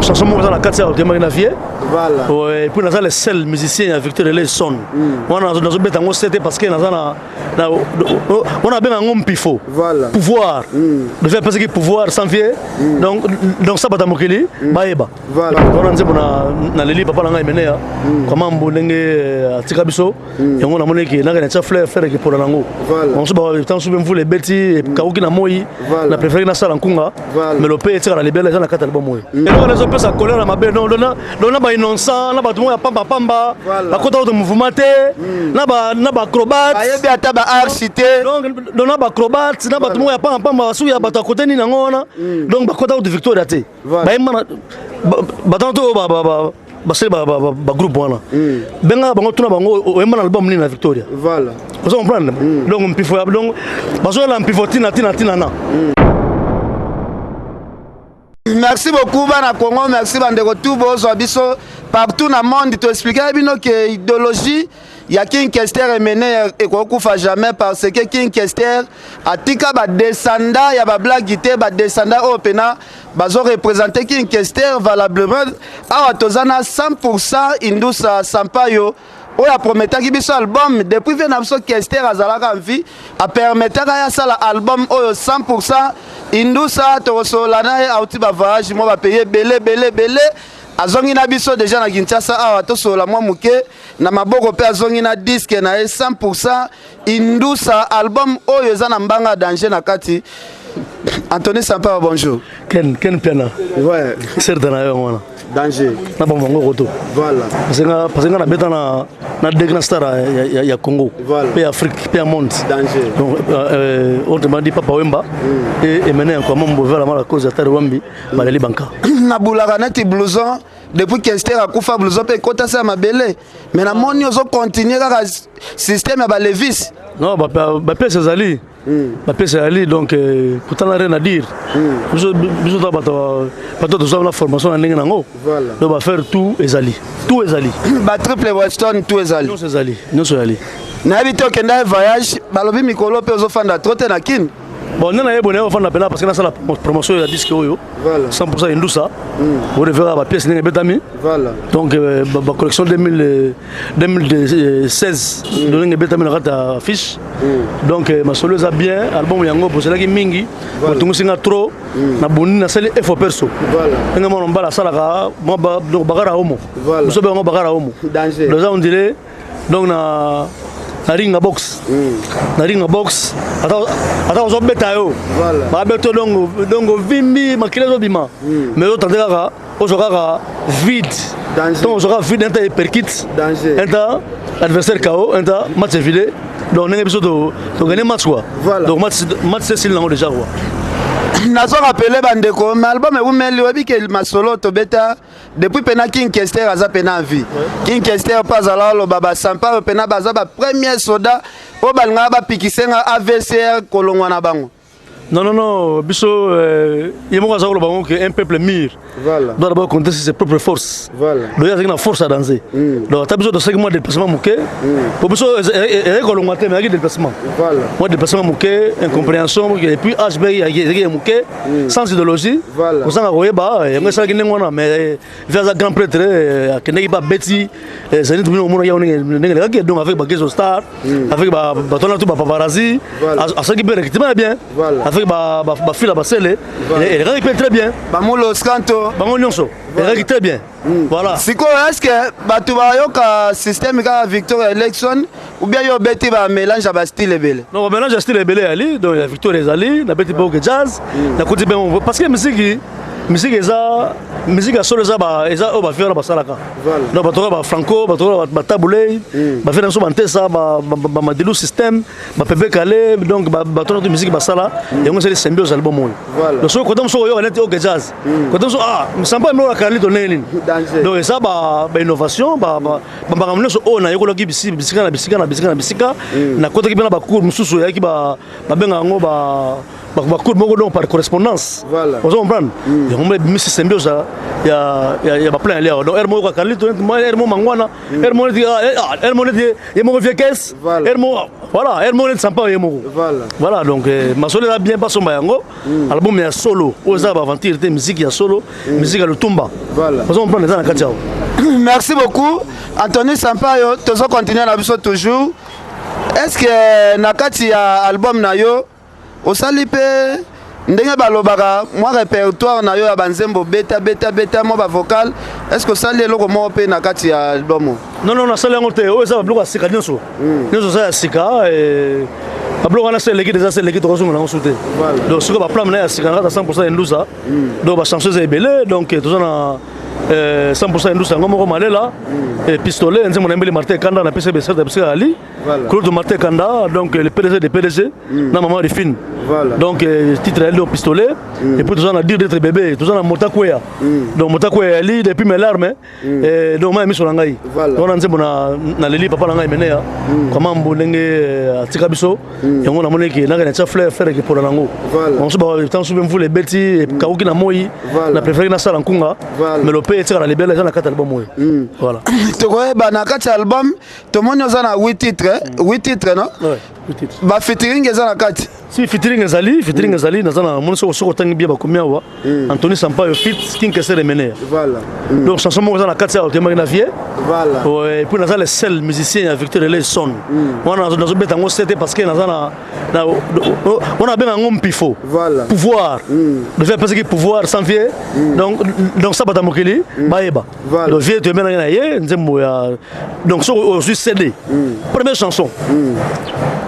Donc chanson moko eza na kati ya otemaki na vie. Voilà. Ouais, et puis naza le seul musicien ya Victor Eleison. Wana nazobeta yango sete parce que naza na wana abenga yango mpifo. Voilà. Pouvoir. Le fait parce que pouvoir sans vie. Donc ça bata mokili bayeba. Voilà. Wana nzembo na naleli papa na ngai Emeneya. Kama mbo ndenge atika biso. Yango namoni ke naka na tia fleur fleur ekepola nango. Voilà. Mosusu ba ntango mosusu mpe mvula ebeti ekauki na moi. Voilà. Na préféré nasala nkunga. Voilà. Mais lope etikala na libela eza na kati ya album oyo. Eloko wana ezopesa colère na mabe donc na bainnocent na bato moko ya pambapamba Voilà. bakota oto mouvement te na baacrobate Bayebi ata ba archi te. Donc na baacrobate na bato moko ya pambapamba basuki ya bato ya kote nini yango wana donc bakota oto Victoria te. Voilà. Bayemba na bato wana to oyo basali bagroupe wana bengaka bango, tuna bango oyemba na album nini na Victoria. Voilà. Ozo comprendre? Donc mpifo ya donc bazoyela mpifo tina tina tina na Merci beaucoup bana Congo, merci bandeko tout bozwa biso partout na monde. Toexpliquer bino ke idéologie ya King Kester Emene ekokufa jamais, parce que King Kester atika badescendant ya bablague te, badescendant oyo mpena bazoreprésente King Kester valablement. Awa toza na 100 Indusa Sampayo oyo aprometaki biso album depuis vie na biso Kester azalaka en vie, apermetaka ye asala album oyo 100 Indusa. Tokosolola na ye, auti bavoyage mwa bapays ebele ebele ebele, azongi na biso deja na Kinshasa awa. Tosolola mwa moke na maboko mpe azongi na disque na ye 100 Indusa, album oyo eza na mbanga ya danger na kati. Anthony Sampayo, bonjour. Ken Ken Piana. Ouais. Certes na yo wana. Danger. Na bango bango koto. Voilà. Parce que nga nabeta na deux grands stars ya Congo. Voilà. Mpe ya Afrique mpe ya monde. Danger. Donc autrement dit Papa Wemba et Emene Nkwama Mbove la mala cause ya Tare Wambi baleli banka. Nabulaka neti blouson depuis Kester akufa, blouson mpe ekota se ya mabele, mais namoni ozocontinue kaka système ya balevis. Non, bapièce ezali, bapièce ezali, donc kutana rien à dire. Biso ta bato tozwa na formation na ndenge nango. Voilà. Donc bafaire tout ezali, tout ezali. Batriple Weston, tout ezali. Nyonso ezali, nyonso ezali. Nayebi te, okenda voyage, balobi mikolo mpe ozofanda trop te na Kini. Bon, nde nayebi naye ofanda mpena parce que nasala promotion ya disque oyo. Voilà. 100 Indusa, orevera bapièce ndenge ebetami. Voilà. Donc bacollection 2016 ndenge ebetami na kati ya fiche. Donc masolo eza bien, album yango bozelaki mingi, botungisinga trop na boni, nasali effort perso. Voilà. Ndenge mwana mobali asalaka mwa donc bakara omo. Voilà. Biso bengo bakara omo. Danger. Donc eza on dirait donc na ring ya boxe, na ring ya boxe ata ozobeta yo. Voilà. Babeta yo donc ovimbi, makili ezobima, mais ozotante kaka ozwa kaka vide. Danger. Donc ozwa kaka vide, inta uppercut. Danger. Inta adversaire KO, inta match evide. Donc ndenge biso togagner match quoi. Voilà. Donc match esili nango déjà quoi. Nazo rappeler bandeko, mais album ewumeli, oyebi ke masolo tobeta depuis mpena King Kester aza mpena en vie. King Kester mpe azala oloba basampa oyo mpena baza bapremier soda oyo balingaka bapikisenga AVCR kolongwa na bango. Non, non, non, biso ye moko aza koloba ngo ke un peuple mûr Voilà. doit d'abord compter sur ses propres forces. Voilà. Donc ye azalaki na force ya danser. Donc ata biso tosalaki mwa déplacement moke po biso ezalaki kolongwa te, mais ezalaki déplacement. Voilà. Mwa déplacement moke, incompréhension, et puis HB ezalaki ya moke, sans idéologie. Voilà. Kozanga koyeba yango esalaki ndenge wana, mais vi aza grand prêtre, akendaki mpe abeti Zénith, bino omonaki yango ndenge elekaki. Donc avec bagezo star, avec bato wana tu bapaparazzi. Voilà. Asalaki mpe recrutement ya bien. Voilà. Avec bafila basele, elekaki mpe très bien. Bamulos kanto. Bango nyonso elekaki très bien, voilà. Sikoyo, est ce que bato bayoka système kaka Victoria Eleison ou bien yo obeti bamélange ya bastyle ebele? Non, mélange ya style ebele eyali. Donc ya Victoire ezali, nabeti mpe oke jazz, nakuti mpe parce que musique eza musique ya solo, eza eza oyo bafie wana basalaka. Voilà. Donc bato kaka bafranco, bato kaka batabulei, bafie na biso bantesa, bamadilu système, bapepe kale. Donc bato wana to musique basala yango esali symbiose album oyo. Voilà. Donc soki kota mosusu oyoka neti oke jazz, kota mosusu ah sampa emiloko karlito ndenge nini. Danger. Donc eza bainnovation, bamakambo nyonso oyo nayekolaki bisika na bisika na bisika na bisika. Nakotaki mpe na bacours mosusu eyaki, babenga yango ba Bacours moko donc par correspondance. Ozo comprendre? Yango moko ebimisi symbiose ya baplan ya liawa. Donc aire moko Carlito, aire moko Mangwana, aire moko neti, aire moko neti ye moko vieux Caisse, aire moko, voilà, aire moko neti Sampa ye moko. Voilà, donc masolo eza bien, basomba yango, album ya solo oyo eza baaventure te, musique ya solo, musique ya lutumba. Ozo comprendre? Eza na kati awa. Merci beaucoup, Anthony Sampayo. Tozo continuer na biso toujours. Est ce que na kati ya album na yo osali mpe ndenge balobaka mwa répertoire na yo ya banzembo, beta beta beta mwa bavocal, est ce que osali eloko moko mpe na kati ya album oyo? Non, nasali yango te. Oyo eza babiloko ya sika nyonso, nyonso eza ya sika. Babiloko wana se eleki déjà, se eleki, tokozonga nango su te. Donc sikoyo baplan na ya sika na kati ya 100 Indusa. Donc bachanson eza ebele. Donc toza na 100 Indusa yango moko, Malela, Pistolet, nzembo nayembeli Martin Kanda, napesi beserte bisika ali. Claude Martin Kanda, donc le PDG de PDG na mama Rifine. Donc titre yali donc Pistolet, et puis toza na Dire d'être bébé, toza na Mota Kweya. Donc Mota Kweya yali depuis mes larmes, donc ma miso na ngai. Wana nzembo na naleli papa na ngai Meneya Kamambo, ndenge atika biso. Yango namonaki naka na tia fleur, fleur ekepola nango. Mosusu ntango mpe mvula ebeti, ekauki na moi. Na préféré nasala nkunga, mais lope etika na libela, eza na kati ya album oyo. Voilà. Tokoyeba na kati ya album, tomoni oza na 8 titres, 8 titres, non? Ouais, huit titres. Bafeaturing eza na kati? Si, featuring ezali, featuring ezali. Naza na moni, soki otangi bien, bakomi awa Anthony Sampayo feat King Kester Emeneya. Donc chanson moko eza na kati awa, toyembaki na vie. Ouais, et puis naza le seul musicien ya Victor Eleison wana. Nazobeta yango sete parce que naza na wana, abenga yango mpifo. Pouvoir le vieux apesaki pouvoir sans vieux. Donc sa bato ya mokili bayeba. Donc vieux, toyembenaki na ye nzembo ya, donc soki ozwi CD, première chanson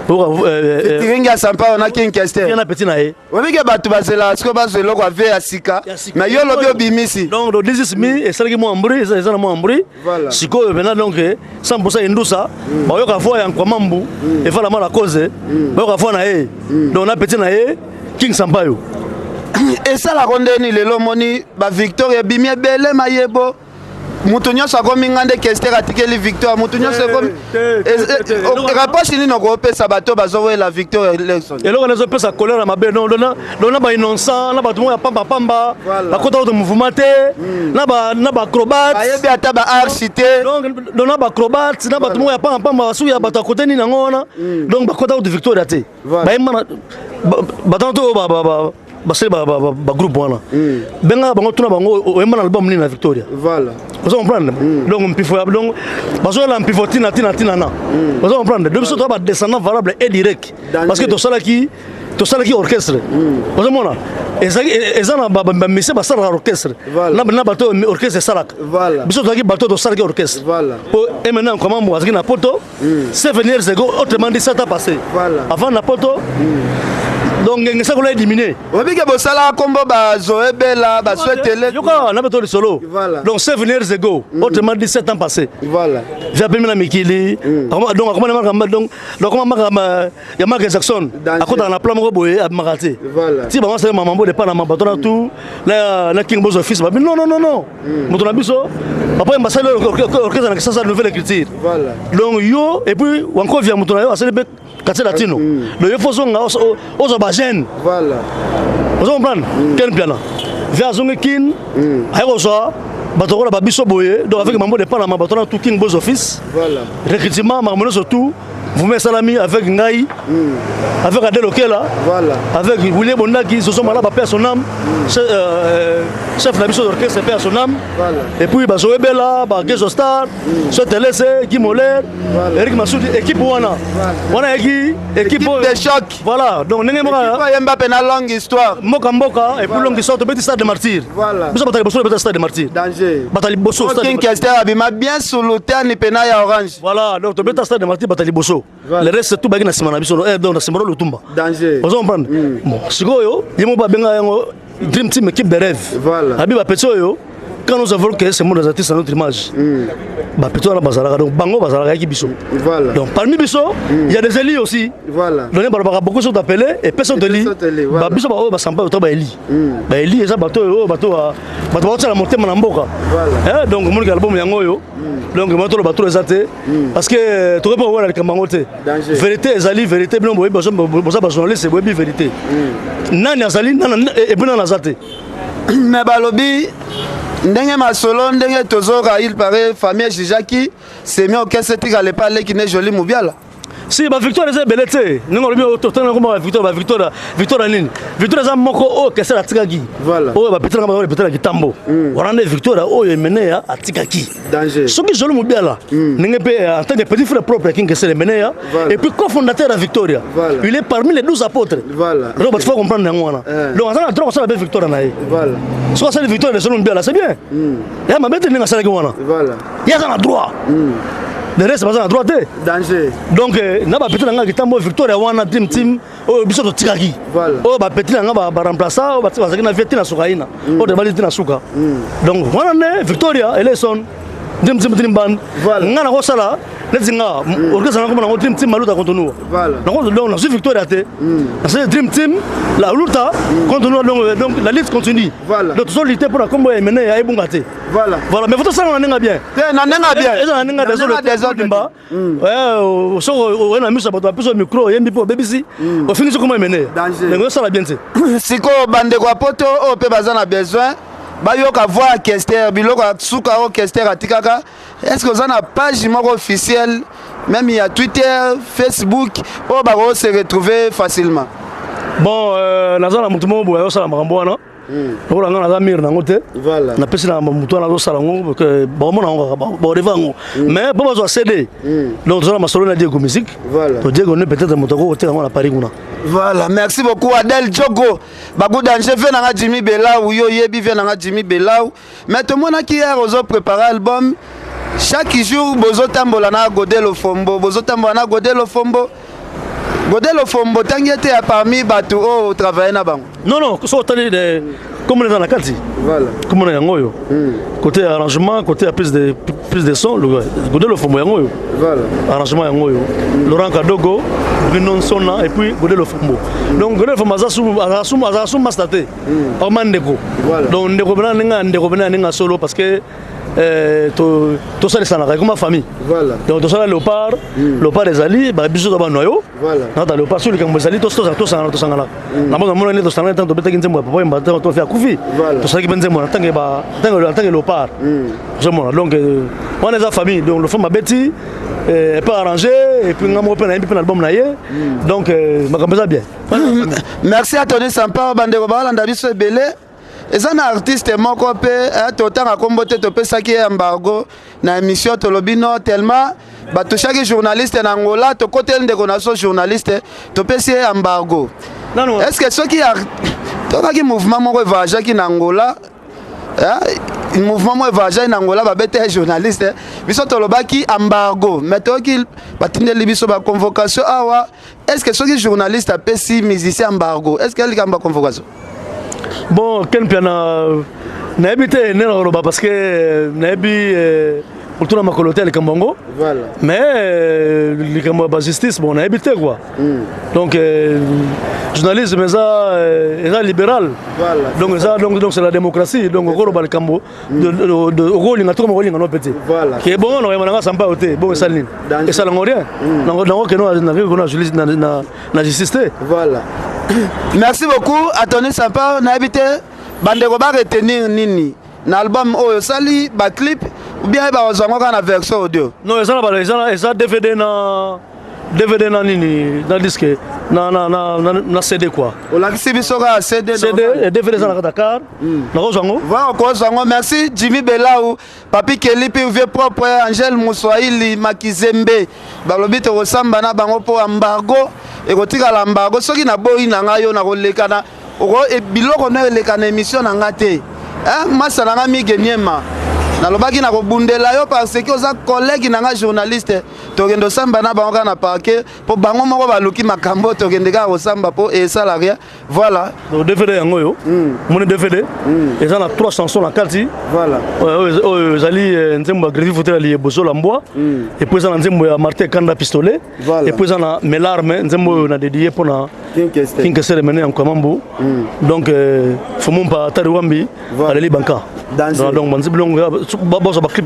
oyoka Featuring ya Sampayo na King Kester. Na petit na ye. Obike bato bazela sikoyo bazwa eloko ave ya sika. Ya sika. Mais yo olobi obimisi. Donc this is me esalaki mwa mbri, eza na mwa mbri. Sikoyo maintenant, donc 100 Indusa, bayoka voix ya Nkwamambu efalama la cause, bayoka voix na ye, donc na petit na ye King Sampayo. Esalako ndeni lelo omoni bavictoire ebimi ebele, mayebo moto nyonso akomi nga nde Kester atikeli victoire, moto nyonso ekomi Te, te, te, te. Reproche nini okopesa bato bazowela Victoire Eleison? Eloko wana ezopesa colère ya mabe. Non, donc na bainnocent, na bato moko ya pambapamba, bakota koto mouvement te, na baacrobate. Bayebi ata baarchi te. Donc na baacrobate, na bato moko ya pambapamba, basuki ya bato ya kote nini yango wana, donc bakota koto victoire te. Bayemba na bato wana to oyo basali bagroupe wana, bengaka bango, tuna bango: oyemba na album nini na Victoria? Ozo comprendre? Donc mpifo ya, donc bazoyela mpifo ntina ntina ntina na, ozo comprendre? Donc biso toza badescendant valable et direct. Danger. Parce que tosalaki orchestre, ozomona, ezalaki eza na bamusicien basalaka orchestre na bato oyo orchestre esalaka. Biso tozalaki bato oyo tosalaki orchestre. Po et maintenant Nkwamambo azalaki na poto 7 years ago, autrement dit 7 ans passé. Avant na poto, donc ngenge sakola ediminué. Obike bosalaka nkombo bazoebela baswetele. Yoka na beto lisolo. Donc 7 years ago, autrement dit 7 ans passé, via pemi na mikili. Donc akoma na donc akoma maka ya Michael Jackson. Danger. Akotaka na plan moko boye, abimaka te. Ti bango asali mamambo depa na bato na tout na King Bozo fils babi: non, non, non, non, moto na biso papa yemba asali orchestre na Kisasa, nouvelle écriture. Donc yo et puis wankovia moto na yo asali mpe quartier latino. Donc yo faut zonga, ozwa bajeune. Ozo comprendre? Ken Piana ve azongi kin, aye kozwa bato kola babiso boye, donc avec mambo de panama, bato na tout, King Bozo fils. Recrutement, makambo nyonso tout vuma esalami avec ngai, avec Adel Okela, avec William Bondaki, Zozo Malaba, paix à son âme, chef na biso d'orchestre, paix à son âme. Et puis bazoyebela bagezo star, Sotelese, Guy Moler, Eric Masudi, équipe wana wana eki équipe Équipe oyo de choc. Voilà, donc ndenge moko Équipe oyemba mpe na longue histoire. Mboka mboka et puis longue histoire, tobeti stade de martyr. Biso bato ya liboso tobeta stade de martyr. Danger. Bato ya liboso stade de King martyr. Kester abima bien sulutani pena ya orange. Voilà, donc tobeta stade de martyr, bato ya liboso. Le reste tout baki na nsima na biso, donc na nsima na lutumba. Danger. Ozo comprendre? Bon, sikoyo ye moko babenga yango dream team, équipe de rêve. Abi bapeti oyo Quand nous avons créé ce monde des artistes à notre image, bapetits wana bazalaka, donc bango bazalaka yaki biso. Donc parmi biso, il y a des élus aussi. Donc balobaka, beaucoup sont appelés et personne élu. Biso baoyo basampa to baeli, baeli eza bato oyo bato baotiala motema na mboka. Donc omoniki album yango oyo. Donc mo toloba tolo eza te, parce que tokoki mpe kowela likambo yango te. Vérité ezali vérité. Bino boyebi, boza bajournaliste, boyebi vérité, nani azali et puis nani aza te. Mais balobi ndenge masolo, ndenge tozoka, il paraît famille ejijaki semi orchestre etikala epa aleki ne Joli Mobiala. Si bavictoire eza ebele te, ndenge olobi, totanga koma bavictoire, bavictoire, victoire nini? Victoire eza moko oyo Kester atikaki, oyo bapetelanga bango, bapetela kitambo wana nde victoire oyo Emeneya atikaki. Soki Joli Mobiala, ndenge mpe en tant que petit frère propre ya King Kester Emeneya et puis cofondateur ya Victoria, il est parmi les 12 apôtres. Donc bato faut comprendre yango wana. Donc aza na droit kosala mpe victoire na ye. Soki asali victoire de Joli Mobiala, c'est bien, ya mabe te ndenge asalaki wana. Ye aza na droit, le reste baza na droit te. Danger. Donc na bapetits na nga kitambo, victoire wana, dream team oyo biso totikaki, oyo bapetits na nga baremplaça, oyo bazalaki na vie tina suka ina oyo tebali tina suka. Donc wana nde Victoria Eleison Dream Team, Dream Band. Nga nakosala neti nga orchestre nga, komona yango Dream Team Maluta Continua. Donc nazwi victoire te, nasali Dream Team la Luta Continua. Donc la lutte continue. Donc tozolutte mpona kombo ya Emene ya ebunga te. Voilà, mais faut tosala na ndenge bien. Te, na ndenge bien. Eza na ndenge désordre dimba. Soki oye na miso ya bato, bapesi micro, oyembi mpe obebisi, ofingisi kombo Emene, ndenge osala bien te. Sikoyo bandeko ya poto oyo mpe baza na besoin bayoka voix ya Kester, biloko ya suka oyo Kester atikaka, est ce que oza na page moko officielle, même ya Twitter, Facebook, oyo bako se retrouver facilement? Bon, naza na motu moko boye azosala makambo wana. Lokola nga naza mire nango te, napesi na motu wana azosala yango, bakomona yango kaka, baoreva yango. Mais mpo bazwa CD, donc toza na masolo na Diego Musique. To Diego ne, peut-être moto ako koteka yango na Paris kuna. Voilà, merci beaucoup Adel Jogo Bagu Danger. Vie nanga Jimmy Belau, yo yebi vie nanga Jimmy Belau. Mais tomonaki hier ozo préparer album, chaque jour bozotambola na Godel Fombo, bozotambola na Godel Fombo. Godel Fombo, ntangi ete ya parmi bato oyo otravaille na bango? Non, so otali komona eza na kati. Komona yango oyo, côté arrangement, côté ya prise de son, Godel Fombo yango oyo. Arrangement yango oyo, Laurent Kadogo, Bruno Nsona et puis Godel Fombo. Donc Godel Fombo aza su master te, akoma ndeko. Donc ndeko pena ndenge, ndeko pena ndenge solo, parce que tosalisanaka, ekoma famille. Donc tosala Léopard, Léopard ezali biso to banoyo nata Léopard. So likambo ezali, tosangana, tosanganaka na mona mona nde tosangana. Ntango tobetaki nzembo ya Papa Yemba, ntango tofi akufi, tosalaki mpe nzembo na ntange Léopard, ozomona. Donc wana eza famille. Donc le fond abeti pe arrangé et puis nga moko mpe nayembi mpe na album na ye. Donc makambo eza bien. Merci à Tony Sampar. Bandeko balanda biso ebele, eza na artiste moko mpe totanga nkombo te, topesaki ye embargo na émission. Tolobi no tellement batushaki journaliste na Angola, tokoteli ndeko na biso journaliste, topesi ye embargo. Est ce que soki tokaki mouvement moko evoyageaki na Angola, mouvement moko evoyageaki na Angola, babete ye journaliste, biso tolobaki embargo, mais toyoki batindeli biso baconvocation awa. Est ce que soki journaliste apesi musicien embargo, est ce que likambo ya convocation? Bon, Ken Piana, nayebi te nde na koloba, parce que nayebi kotuna makolo te ya likambo yango. Mais likambo ya bajustice, bon, nayebi te quoi. Donc journalisme eza libéral. Donc eza donc c'est la démocratie. Donc okoloba likambo, okolinga to okolinga no mpe te. Ke bongo na koyeba nanga sampa yo te. Bongo esali nini? Esalango rien. Nango keno nakei na justice te. Voilà, merci beaucoup Atoni Sampa. Nayebi te bandeko baretenir nini na album oyo. Osali baclip ou bien bakozwa yango kaka na version audio? Non, eza na eza DVD, na DVD, na nini, na disque, na CD quoi. Olakisi biso kaka CD? CD et DVD eza na kati ya car, nakozwa yango. Voilà, okozwa yango. Merci Jimmy Belau, Papi Kelipi, vie propre, Angèle Muswahili Makizembe. Balobi tokosamba na bango mpo embargo ekotikala embargo. Soki naboyi na ngai, yo nakoleka na biloko no eleka na émission na nga te. Masa na nga Mige Niema. Nalobaki na kobundela yo parce que oza collègue na nga journaliste. Tokende osamba na bango kaka na parquet mpo bango moko baluki makambo, tokende kaka kosamba mpo esala rien. Voilà. Donc DVD yango oyo, moni DVD eza na trois chansons na kati. Oyo ezali nzembo ya Grevi Futela Liyebozo Mbwa, et puis eza na nzembo ya Martin Kanda Pistolet, et puis eza na Mes larmes, nzembo oyo na dédié mpona King Kester. King Kester Mene ya Nkwamambu. Donc Fumumpa Tari Wambi aleli banka. Danger. Donc banzembo bazwa baclip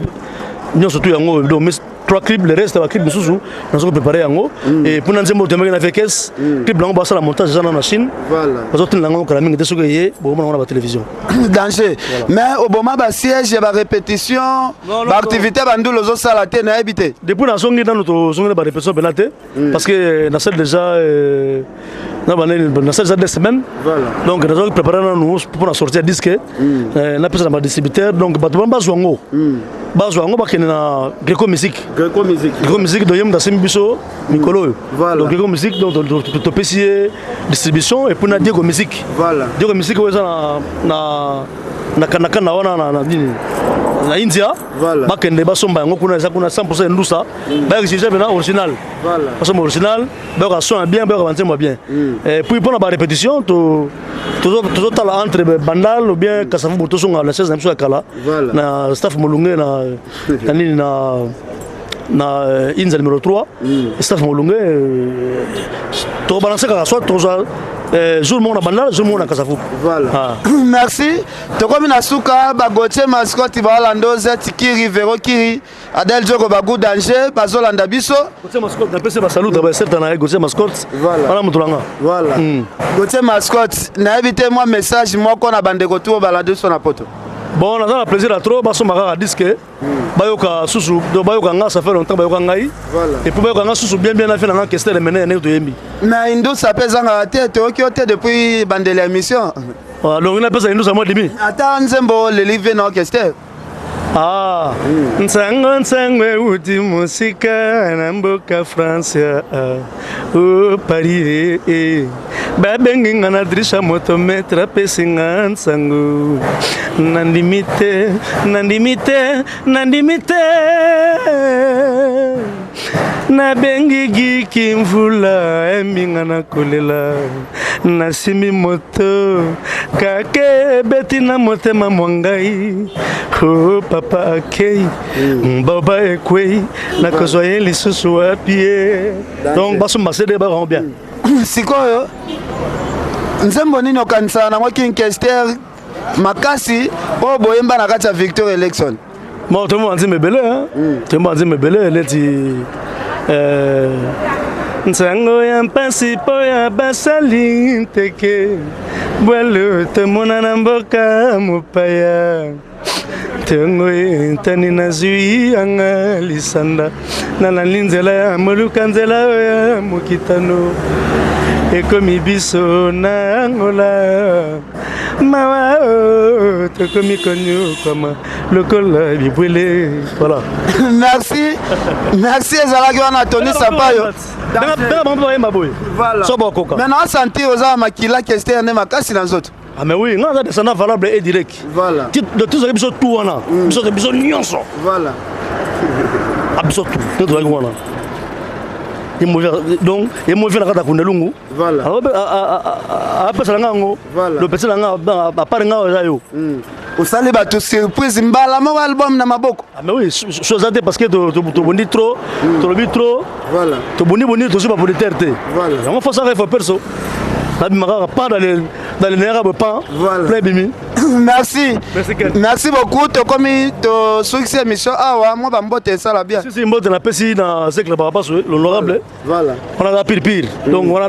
nyonso tu yango. Donc mais trois clips, le reste baclip mosusu nazo préparer yango. Et mpona nzembo oyo toyembaki na VKS, clip nango basala montage, eza na Chine. Bazotinda yango kala mingi te. Soki eye, bokomona yango na batelevizio. Danger. Mais oboma basiège ya barépétition, Non, non, baactivité bandula ozosala te, nayebi te. Depuis nazongi nanu, tozongi na barépétition mpena te, parce que nasali déjà na banani, nasali déjà 2 semaines. Donc nazongi préparer nanu mpona sortie ya disque, napesa na badistributeur. Donc bato bana bazwa yango, bazwa yango, bakende na Greco Musique. Greco Musique. Greco Musique, donc ye moto asimbi biso mikolo oyo. Donc Greco Musique, donc topesi ye distribution, et puis na Diego Musique. Diego Musique oyo eza na kandakanda wana na nini, na India. Bakende basomba yango kuna, eza kuna 100 ya ndusa. Baexige mpena original. Basomba original, bayoka son ya bien, bayoka banzembo ya bien. Et puis mpona barépétition, tozotala entre Bandal ou bien Kasavubu, tozonga na chaise na biso ya kala. Na staff Molunge na nini, na Inza numéro 3, staff Molunge. Tokobalanse kaka, soit tozwa jour moko na Bandal, jour moko na Kasavubu. Voilà. Ah. Merci. Tokomi na suka. Bagotie Mascotte baolanda, Ozet Kiri, Vero Kiri, Adel Joko, Bagu Danger bazolanda biso. Gauthier Mascotte, napesi basalut baserta na ye Gauthier Mascotte. Wana moto nanga. Voilà. Gauthier Mascotte, nayebi te, mwa message moko na bandeko tu oyo balanda biso na poto. Bon, naza na plaisir ya trop. Basomba kaka disque, bayoka susu. Donc bayoka nga, ça fait longtemps bayoka ngai. Et puis bayoka nga susu bien bien, na fe na nga Kester Mene ndenge toyembi. Mais indusa mpe ezangaka te, toyoki yo te depuis bandele ya émission. Ah, donc napesa indusa mwa dimi. Ata nzembo leli ve na orchestre. Ah, nsango nsango euti mosika na mboka France, o Paris, eh. Babengi nga na drisha, moto maître apesi nga nsango. Nandimi te, nandimi te, nandimi te. Nabengi giki mvula eminga na kolela, nasimbi moto kake ebeti na motema mwa ngai. O papa akei, baba ekwei, nakozwa ye lisusu wapi ye? Donc basomba CD, bakango bien. Sikoyo nzembo nini okanisaka nango King Kester makasi oyo boyemba na kati ya Victor Election? Bon, toyemba banzembo ebele, toyemba banzembo ebele neti nsango ya mpasi mpo ya basali nteke bwelo tomona na mboka mopaya. Ntongo etani, nazwi yanga lisanda, nalandi nzela ya moluka, nzela oyo ya mokitano ekomi biso na Angola. Mawa o, tokomi konyokwama lokola bibwele. Voilà. Merci, merci. Ezalaki wana Tony Sapayo. Benga bango mpe bayemba boye so bakoka. Mais na sentir oza na makila Kester nde makasi na nzoto. Ah mais oui, nga naza descendant valable et direct. Tozalaki biso tu wana, biso biso nyonso. Ah, biso tu nde tozalaki wana. Donc ye movi na kati ya Kundelungu apesala nga yango, lopesela nga apart nga eza yo. Osali bato surprise mbala moko, album na maboko. Ah mais oui, so eza te parce que tobondi trop, tolobi trop. Tobondi bondi, tozwi bapolitaire te. Yango fo saka ifo perso nabima kaka pan dans le neyaka boye pan plein ebimi. Merci. Merci, Ken. Merci beaucoup. Tokomi tosukisi émission awa. Mwa bambote esala bien. Sisi, mbote napesi na Zekle Bakapaso, l'honorable. Wana aza pire pire. Donc wana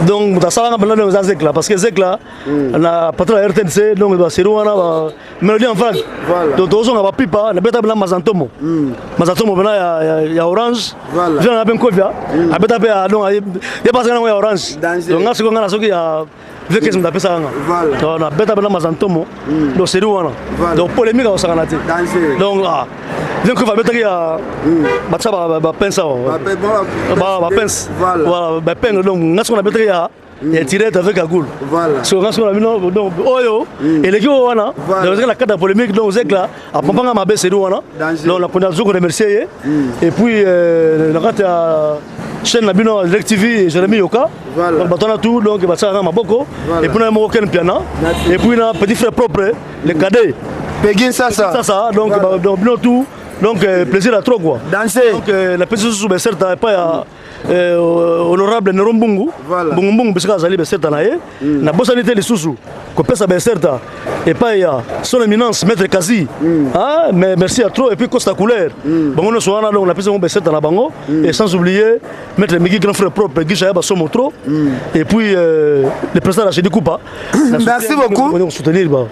donc moto asalanga mpenza, donc eza Zekla, parce que Zekla na patron ya RTNC, donc basérie wana ba mélodie en vrac. Donc tozonga bapipa, nabeta mpena Mazantomo, Mazantomo mpena ya Orange. Viens na mpe Nkovia abeta mpe donc ye pasaka nango ya Orange. Danger. Donc nga sikoyo, nga na soki ya VKS moto apesaka nga. Donc nabeta mpena Mazantomo, donc série wana. Donc polémique akosakana te. Danger. Donc ah, viens Nkovia abetaki ya batia bapince awa, bapince. Voilà, bapince. Donc nga sikoyo nabetaki ya Ya tirette avec cagoule. Voilà. So nga sikoyo na bino, donc oyo eleki oyo wana. Voilà. Donc ezalaki na kati ya polémique, donc Zekla apampanga mabe seri wana. Danger. Donc nakonda azo koremercier ye. Et puis na kati ya chaîne na bino Direct TV, Jérémy Yoka. Voilà. Donc bato wana tout, donc batiaka maboko. Voilà. Et puis na moko Ken Piana. Merci. Et puis na petit frère propre, le cadet. Pegin Sasa. Ça donc. Voilà. Donc bino tout, donc plaisir à trop quoi. Danger. Donc la petite susu beserta epai ya honorable Nero Mbungu. Voilà. Mbungu Mbungu bisika azali, beserta na ye. Nabosani te lisusu kopesa beserta epai ya son éminence maître Kazi. Ah, mais merci à trop. Et puis Costa Couleur, bango nyonso wana, donc napesi bango beserta na bango. Et sans oublier maître Migi, grand frère propre Gisha ya basomo trop. Et puis le président Rachidi Koupa. Merci beaucoup. Soutenir ba.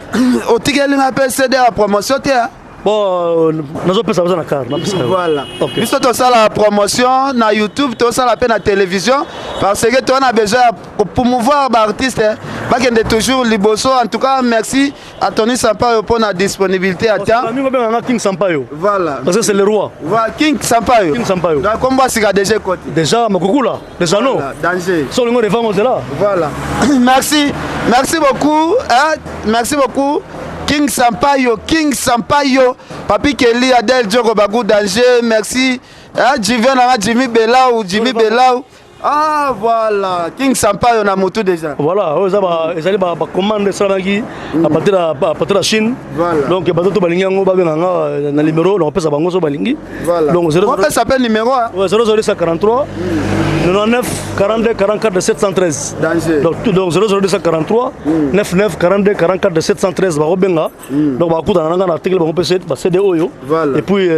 Otikeli nga mpe CD ya promotion te, hein? Bon, nazopesa baza na car napesa yo. Voilà. Ok. Biso tosala promotion na YouTube, tosala mpe na télévision, parce que toza na besoin ya promouvoir baartiste bakende toujours liboso. En tout cas, merci à Tony Sampaio mpo na disponibilité ya temps. Mingi obenganga King Sampaio. Voilà. Parce que c'est le roi. Voilà, King Sampaio. King Sampaio. Donc kombo asika déjà koti. Déjà makokula déjà non. Voilà, danger. So olingo revango nzela. Voilà. Merci. Merci beaucoup. Hein? Merci beaucoup. King Sampaio, King Sampaio, Papi Kelly, Adèle Diogo Bagou Danger, merci. Hein? Jivien Nanga, Jimmy Belau, Jimmy Belau. Ah voilà, King Sampaio na motu déjà. Voilà, oyo eza ezali bacommande esalamaki à partir ya Chine. Voilà. Donc bato to balingi yango, babenganga na numéro nakopesa bango so balingi. Voilà. Donc On peut s'appeler numéro, hein? 00243 99 42 44 713. Danger. Donc, donc 00243 99 42 44 713, bakobenga. Donc bakutana nanga na article, bango mpe baCD oyo. Voilà. Et puis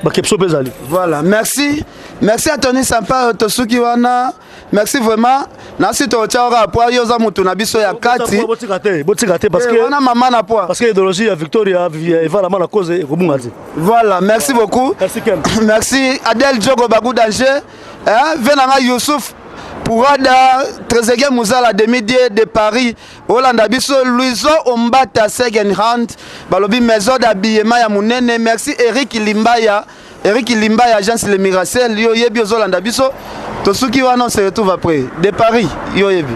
bakepso mpe ezali. Voilà, merci. Merci à Tony Sampaio tosuki wana. Merci vraiment. Nasi totia ora po yo za mutu na biso ya kati. Botika te, botika te, parce Eh, que wana mama na poa. parce que idéologie ya Victoria evalama na cause ekobunga te. Voilà, merci beaucoup. Merci, Ken. Merci Adèle Diogo Bagou Danger. Hein, Venanga Youssouf Pourada Trezeguet Mouzala demi-dieu de Paris. Olanda biso Louison Ombata second hand. Balobi maison d'habillement ya munene. Merci Eric Limbaya. Eric Limbaya, agence Le Miracel. Yo yebi ozolanda biso. Tosuki wana, on se retrouve après. De Paris, yo yebi.